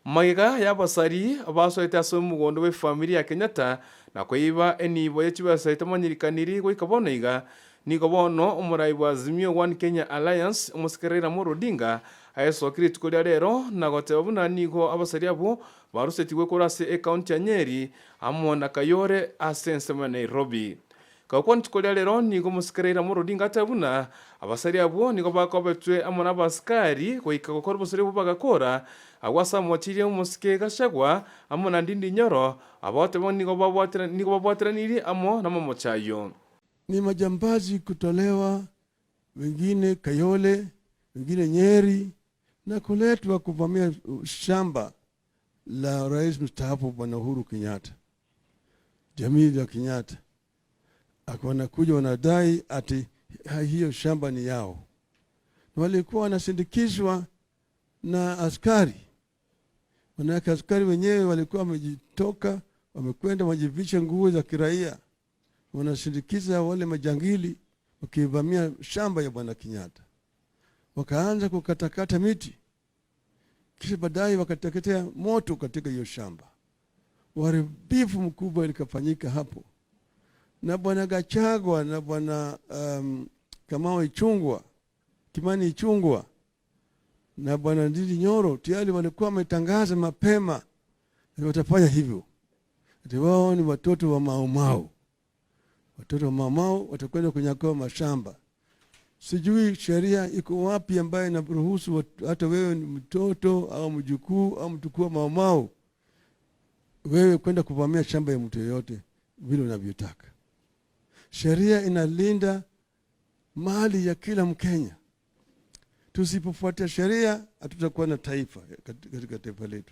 Magega y'abasari basoete ase omogondo bw'efamiri ya Kenyatta na koiba enibo ye chibesa etamanyirikaniri goika bono iga, nigo bono omorai bwa Azimio One Kenya Alliance omosike Raila Amolo Odinga aesokirie rituko ria rero na goteba buna nigo abasari abwo barusetigwe korwa ase ecounty ya Nyeri amo na Kayore ase ensemo ya Nairobi. Gokwana rituko ria rero nigo omosike Raila Amolo Odinga ateba buna abasari abwo nigo bakobetwe amo n'abasikari goika gokora obosari obwo bagakora agwo ase amochirie omosike Gachagua amo na Ndindi Nyoro abagoteba nigo nigo babwateranirie amo namamocho ayio. Ni majambazi kutolewa, wengine Kayole, wengine Nyeri na kuletwa kuvamia shamba la rais mstaafu Bwana Uhuru Kenyatta, jamii ya Kenyatta. Wanakuja wanadai ati hiyo shamba ni yao. Walikuwa wanasindikizwa na askari, manake askari wenyewe walikuwa wamejitoka, wamekwenda wajivisha nguo za kiraia, wanasindikiza wale majangili wakivamia shamba ya Bwana Kenyatta. Wakaanza kukatakata miti, kisha baadaye wakateketea moto katika hiyo shamba. Uharibifu mkubwa ilikafanyika hapo, na Bwana Gachagua na Bwana Kamau Ichung'wah, Kimani Ichung'wah na Bwana Ndindi Nyoro tayari walikuwa wametangaza mapema watafanya hivyo, ati wao ni watoto wa Maumau, watoto wa Maumau watakwenda kunyakua mashamba. Sijui sheria iko wapi ambayo inaruhusu hata wewe ni mtoto au mjukuu au mtukuu wa Maumau wewe kwenda kuvamia shamba ya mtu yeyote vile unavyotaka. Sheria inalinda mali ya kila Mkenya. Tusipofuatia sheria, hatutakuwa na taifa katika taifa letu.